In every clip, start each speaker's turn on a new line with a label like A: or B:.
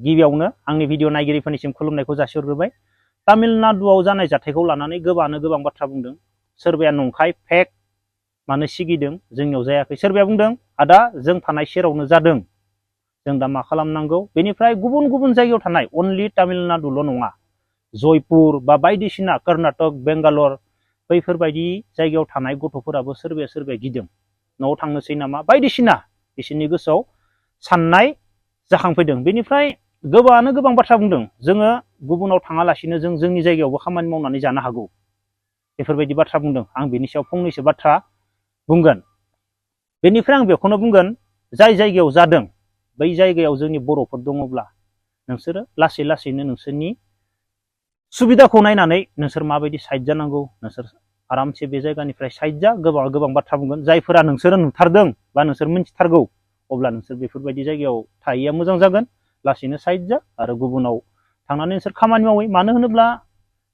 A: गिबियावनो आंनि भिडिअ नायगिरिफोरनिसिम खुलुमनायखौ जासिहरग्रोबाय। तामिलनाडुआव जानाय जाथायखौ लानानै गोबाङानो गोबां बाथ्रा बुंदों। सोरबाया नंखाय फेक मानो सिगिदों, जोंनियाव जायाखै। सोरबाया बुंदों आदा जों थानाय सेरावनो जादों, जों दा मा खालामनांगौ। बेनिफ्राय गुबुन गुबुन जायगायाव थानाय अनलि तामिलनाडुल' नङा, जयपुर बा बायदिसिना कर्नाटक, बेंगालर बैफोरबायदि जायगायाव थानाय गथ'फोराबो सोरबाया गिदों, न'आव थांनोसै नामा बायदिसिना बिसोरनि गोसोआव साननाय जाखांफैदों। बेनिफ्राय गोबाङानो गोबां बाथ्रा बुंदों, जोङो गुबुनाव थाङालासिनो जों जोंनि जायगायावबो खामानि मावनानै जानो हागौ, बेफोरबायदि बाथ्रा बुंदों। आं बेनि सायाव फंनैसो बाथ्रा बुंगोन। बेनिफ्राय आं बेखौनो बुंगोन, जाय जायगायाव जादों बै जायगायाव जोंनि बर'फोर दङब्ला नोंसोरो लासै लासैनो नोंसोरनि सुबिदाखौ नायनानै नोंसोर माबायदि साइड जानांगौ, नोंसोर आरामसे बे जायगानिफ्राय साइड जा। गोबां बाथ्रा बुंगोन। जायफोरा नोंसोरो नुथारदों बा नोंसोर मिथिथारगौ, अब्ला नोंसोर बेफोरबायदि जायगायाव थायैया मोजां जागोन। लासैनो साइड जा आरो गुबुनाव थांनानै नोंसोर खामानि मावै। मानो होनोब्ला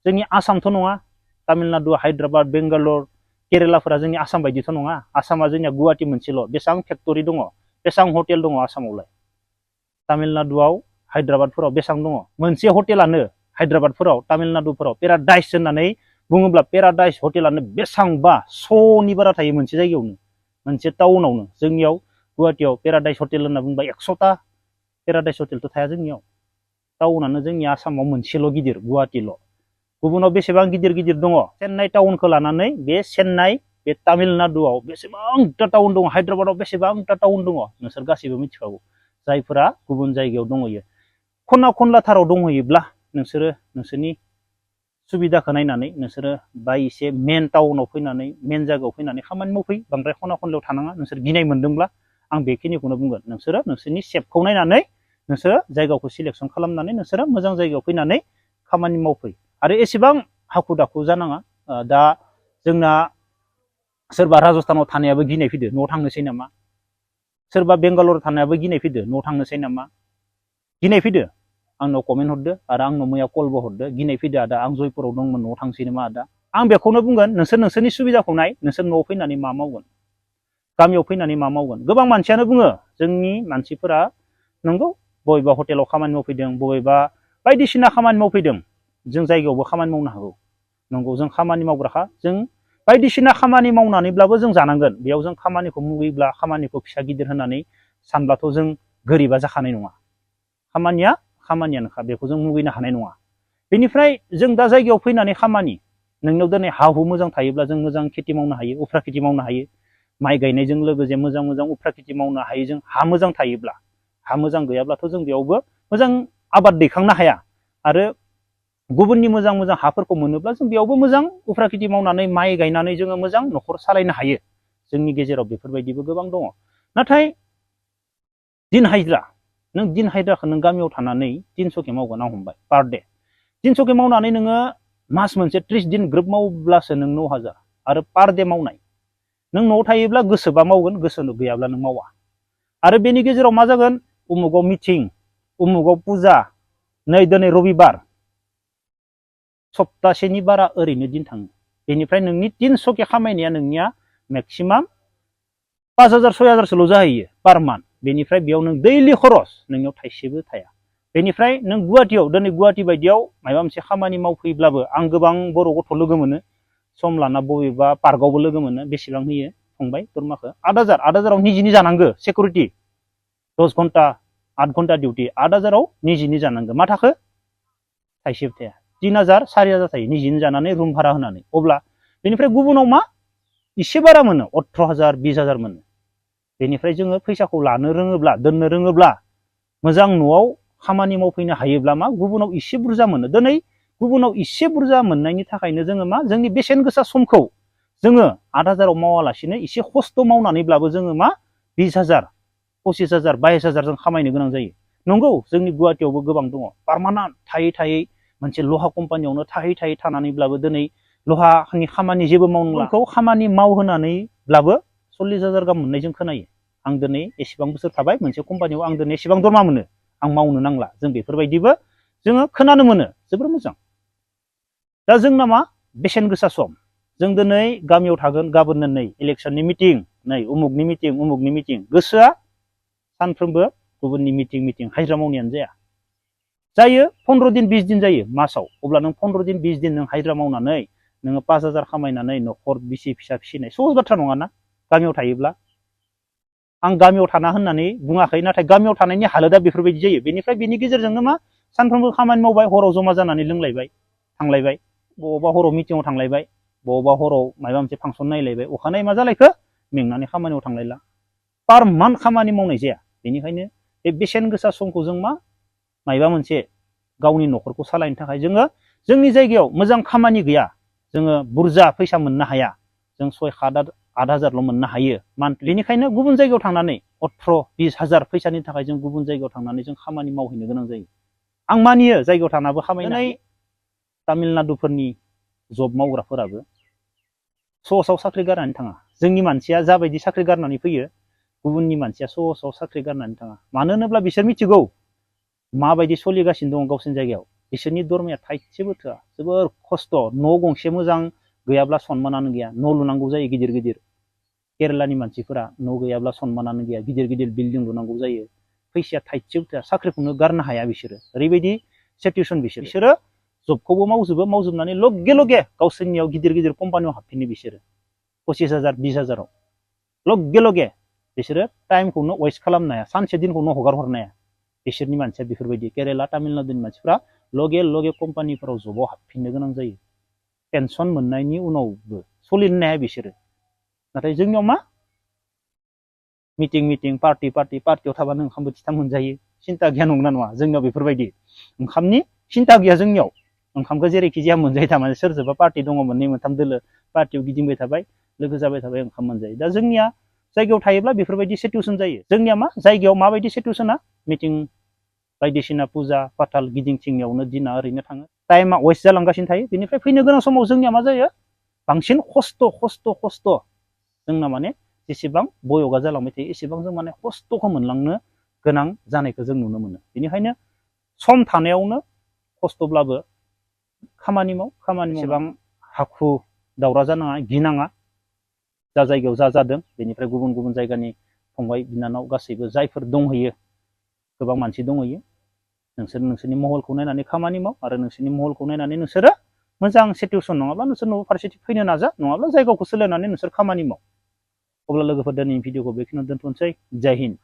A: जोंनि आसामथ' नङा, तामिलनाडु, हायद्राबाद, बेंगालर, केरेलाफोरा जोंनि आसाम बायदिथ' नङा। आसामा जोंनिया गुवाहाटि मोनसेल'। बेसेबां फेक्टरि दङ, बेसेबां हटेल दङ आसामावलाय? तामिलनाडुआव, हायद्राबादफोराव बेसेबां दङ? मोनसे हटेलानो हायद्राबादफोराव, तामिलनाडुफोराव पेराडाइस होननानै बुङोब्ला पेराडाइस हटेलानो बेसेबांबा श'नि बारा थायो मोनसे जायगायावनो, मोनसे टाउनावनो। जोंनियाव गुवाहाटियाव पेराडाइस हटेल होनना बुंबा 100टा पेराडाइस हटेलथ' थाया जोंनियाव। टाउनानो जोंनि आसामाव मोनसेल' गिदिर, गुवाहाटिल'। गुबुनाव बेसेबां गिदिर गिदिर दङ। चेन्नाइ टाउनखौ लानानै बे चेन्नाइ, बे तामिलनाडुआव बेसेबांटा टाउन दङ, हायद्राबादाव बेसेबांटा टाउन दङ, नोंसोर गासैबो मिथिखागौ। जायफोरा गुबुन जायगायाव दंहैयो, खना खनलाथाराव दंहैयोब्ला नोंसोरो नोंसोरनि सुबिदाखौ नायनानै नोंसोरो बाय एसे मेन टाउनाव फैनानै, मेन जायगायाव फैनानै खामानि मावफै। बांद्राय खना खनलायाव थानाङा। नोंसोर गिनाय मोनदोंब्ला आं बेखिनिखौनो बुंगोन, नोंसोरो नोंसोरनि सेफखौ नायनानै नोंसोरो जायगाखौ सिलेक्सन खालामनानै नोंसोरो मोजां जायगायाव फैनानै खामानि मावफै। आरो एसेबां हाखु दाखु जानाङा। दा जोंना सोरबा राजस्थानाव थानायाबो गिनाय फैदो, न'आव थांनोसै नामा? सोरबा बेंगालर थानायाबो गिनाय फैदो, न'आव थांनोसै नामा? गिनाय फैदो, आंनाव कमेन्ट हरदो आरो आंनाव मैया कलबो हरदो। गिनाय फैदो आदा, आं जयपुराव दंमोन, न'आव थांसै नामा आदा? आं बेखौनो बुंगोन, नोंसोर नोंसोरनि सुबिदाखौ नाय। नोंसोर न'आव फैनानै मा मावगोन, गामियाव फैनानै मा मावगोन? गोबां मानसियानो बुङो, जोंनि मानसिफोरा नंगौ बबेबा हटेलाव खामानि मावफैदों, बबेबा बायदिसिना खामानि मावफैदों, जों जायगायावबो खामानि मावनो हागौ। नंगौ, जों खामानि मावग्राखा, जों बायदिसिना खामानि मावनानैब्लाबो जों जानांगोन। बेयाव जों खामानिखौ मुगैब्ला, खामानिखौ फिसा गिदिर होननानै सानब्लाथ' जों गोरिबा जाखानाय नङा। खामानिया खामानियानोखा, बेखौ जों मुगैनो हानाय नङा। बेनिफ्राय जों दा जायगायाव फैनानै खामानि, नोंनाव दिनै हा हु मोजां थायोब्ला जों मोजां खेथि मावनो हायो, उफ्रा खेथि मावनो हायो। माइ गायनायजों लोगोसे मोजां मोजां उफ्रा खेथि मावनो हायो जों, हा मोजां थायोब्ला। हा मोजां गैयाब्लाथ' जों बेयावबो मोजां आबाद दैखांनो हाया। आरो गुबुननि मोजां मोजां हाफोरखौ मोनोब्ला जों बेयावबो मोजां उफ्रा खेथि मावनानै, माइ गायनानै जोङो मोजां न'खर सालायनो हायो। जोंनि गेजेराव बेफोरबायदिबो गोबां दङ। नाथाय दिन हाजिरा, नों दिन हाजिराखौ नों गामियाव थानानै 300के मावगोन आं हमबाय पार डे। 300के मावनानै नोङो मास मोनसे 30 दिन ग्रोब मावब्लासो नों 9,000 आरो पार डे मावनाय। नों न'आव थायोब्ला गोसोबा मावगोन, गोसो गैयाब्ला नों मावा। आरो बेनि गेजेराव मा जागोन? उमुगाव मिटिं, उमुगाव पुजा, नै दिनै रबिबार, सप्तासेनि बारा ओरैनो दिन थाङो। बेनिफ्राय नोंनि 300के खामायनाया नोंनिया मेक्सिमाम 5,000 6,000सोल' जाहैयो पार मान्थ। बेनिफ्राय बेयाव नों दैलि खरस नोंनियाव थाइसेबो थाया। बेनिफ्राय नों गुवाहाटियाव, दिनै गुवाहाटि बायदियाव माबा मोनसे खामानि मावफैब्लाबो, आं गोबां बर' गथ' लोगो मोनो, सम लाना बबेबा पार्कआवबो लोगो मोनो। बेसेबां होयो फंबाय दरमाखौ? 8,000। 8,000आव निजिनि जानांगौ, सिकिउरिटि 10 घन्टा 8 घन्टा डिउटि, 8,000आव निजिनि जानांगौ। मा थाखो? थाइसेबो थाया। 3,000 4,000 थायो निजिनि जानानै रुम भारा होनानै। अब्ला बेनिफ्राय गुबुनाव मा एसे बारा मोनो, 18,000 20,000 मोनो। बेनिफ्राय जोङो फैसाखौ लानो रोङोब्ला, दोननो रोङोब्ला, मोजां न'आव खामानि मावफैनो हायोब्ला मा गुबुनाव एसे बुरजा मोनो। दिनै गुबुनाव एसे बुरजा मोननायनि थाखायनो जोङो मा जोंनि बेसेन गोसा समखौ जोङो 8,000आव मावालासिनो एसे खस्थ' मावनानैब्लाबो जोङो मा 20,000 25,000 22,000 जों खामायनो गोनां जायो। नंगौ, जोंनि गुवाहाटियावबो गोबां दङ पारमानेन्ट थायै थायै मोनसे लहा कम्पानियावनो थायै थायै थानानैब्लाबो दिनै लहानि खामानि जेबो मावनांला, खामानि मावहोनानैब्लाबो 40,000 गाहाम मोननाय जों खोनायो। आं दिनै एसेबां बोसोर थाबाय मोनसे कम्पानियाव, आं दिनै एसेबां दरमा मोनो, आं मावनो नांला। जों बेफोरबायदिबो जोङो खोनानो मोनो। जोबोर मोजां। दा जोंना मा बेसेन गोसा सम। जों दिनै गामियाव थागोन, गाबोननो नै इलेक्सननि मिटिं, नै उमुगनि मिटिं, उमुगनि मिटिं। गोसोआ सानफ्रोमबो गुबुननि मिटिं हाजिरा मावनायानो जाया। जायो 15 दिन 20 दिन जायो मासाव अब्ला नों 15 दिन 20 दिन नों हाजिरा मावनानै नोङो 5000 खामायनानै न'खर बिसि फिसा फिसिनाय सहज बाथ्रा नङाना गामियाव थायोब्ला आं गामियाव थाना होननानै बुङाखै नाथाय गामियाव थानायनि हालोदा बेफोरबायदि जायो बेनिफ्राय बेनि गेजेरजोंनो मा सानफ्रोमबो खामानि मावबाय हराव जमा जानानै लोंलायबाय थांलायबाय बबावबा हराव मिटिंआव थांलायबाय बबावबा हराव माबा मोनसे फांसन नायलायबाय अखानायै मा जालायखो मेंनानै खामानियाव थांलायला पार मान्थ खामानि मावनाय जाया बेनिखायनो बे बेसेन गोसा समखौ जों मा माबा मोनसे गावनि न'खरखौ सालायनो थाखाय जोङो जोंनि जायगायाव मोजां खामानि गैया जोङो बुरजा फैसा मोननो हाया जों 6-8,000 मोननो हायो बेनिखायनो गुबुन जायगायाव थांनानै 18-20,000 फैसानि थाखाय जों गुबुन जायगायाव थांनानै जों खामानि मावहैनो गोनां जायो आं मानियो जायगायाव थानाबो खामायनो तामिलनाडुफोरनि जब मावग्राफोराबो सहसाव साख्रि गारनानै थाङा जोंनि मानसिया जाबायदि साख्रि गारनानै फैयो गुबुननि मानसिया सहसाव साख्रि गारनानै थाङा मानो होनोब्ला बिसोर मिथिगौ माबायदि सोलिगासिनो दङ गावसोरनि जायगायाव बिसोरनि दरमाया थाइसेबो थोआ जोबोर खस्थ' न' गंसे मोजां गैयाब्ला सनमानानो गैया न' लुनांगौ जायो गिदिर गिदिर केरेलानि मानसिफोरा न' गैयाब्ला सनमानानो गैया गिदिर गिदिर बिल्डिं लुनांगौ जायो फैसाया थाइसेबो थोआ साख्रिखौनो गारनो हाया बिसोरो ओरैबायदि सिचुवेसन बिसोरो जबखौबो मावजोबनानै लगे लगे गावसोरनियाव गिदिर गिदिर कम्पानियाव हाबफिनो बिसोरो 25,000 20,000 लगे लगे बिसोरो टाइमखौनो वेस्ट खालामनो हाया सानसे दिनखौनो हगार हरनो हाया बिसोरनि मानसिया बेफोरबायदि केरेला तामिलनाडुनि मानसिफ्रा लगे लगे कम्पानिफोराव जबाव हाबफिननो गोनां जायो पेनसन मोननायनि उनावबो सोलिनो हाया बिसोरो नाथाय जोंनियाव मा मिटिं पार्टियाव थाबानो ओंखाम बोथिथाम मोनजायो सिन्ता गैया नंगौना नङा जोंनियाव बेफोरबायदि ओंखामनि सिन्ता गैया जोंनियाव ओंखामखौ जेरैखि जाया मोनजायो थारमाने सोरजोंबा पार्टि दङ 2-3 दोलो पार्टियाव गिदिंबाय थाबाय लोगो जाबाय थाबाय ओंखाम मोनजायो दा जोंनिया जायगायाव थायोब्ला बेफोरबायदि सिचुवेसन जायो जोंनिया मा जायगायाव माबायदि सिचुवेसना मिटिं बायदिसिना फुजा फाथाल गिदिंथिंनायावनो दिना ओरैनो थाङो टाइमा वेस्ट जालांगासिनो थायो बेनिफ्राय फैनो गोनां समाव जोंनिया मा जायो बांसिन खस्थ' जोंना माने जेसेबां बयगा जालांबाय थायो एसेबां जों माने खस्थ'खौ मोनलांनो गोनां जानायखौ जों नुनो मोनो बेनिखायनो सम थानायावनो खस्थ'ब्लाबो खामानि माव एसेबां हाखु दावरा जानाङा गिनाङा जा जायगायाव जा जादों बेनिफ्राय गुबुन गुबुन जायगानि फंबाय बिनानाव गासैबो जायफोर दंहैयो गोबां मानसि दंहैयो नोंसोर नोंसोरनि महलखौ नायनानै खामानि माव आरो नोंसोरनि महलखौ नायनानै नोंसोरो मोजां सिचुवेसन नङाब्ला नोंसोर न'आव फारसेथिं फैनो नाजा नङाब्ला जायगाखौ सोलायनानै नोंसोर खामानि माव अब्ला लोगोफोर दिनैनि भिडिअखौ बेखिनियाव दोनथ'नोसै जय हिन्द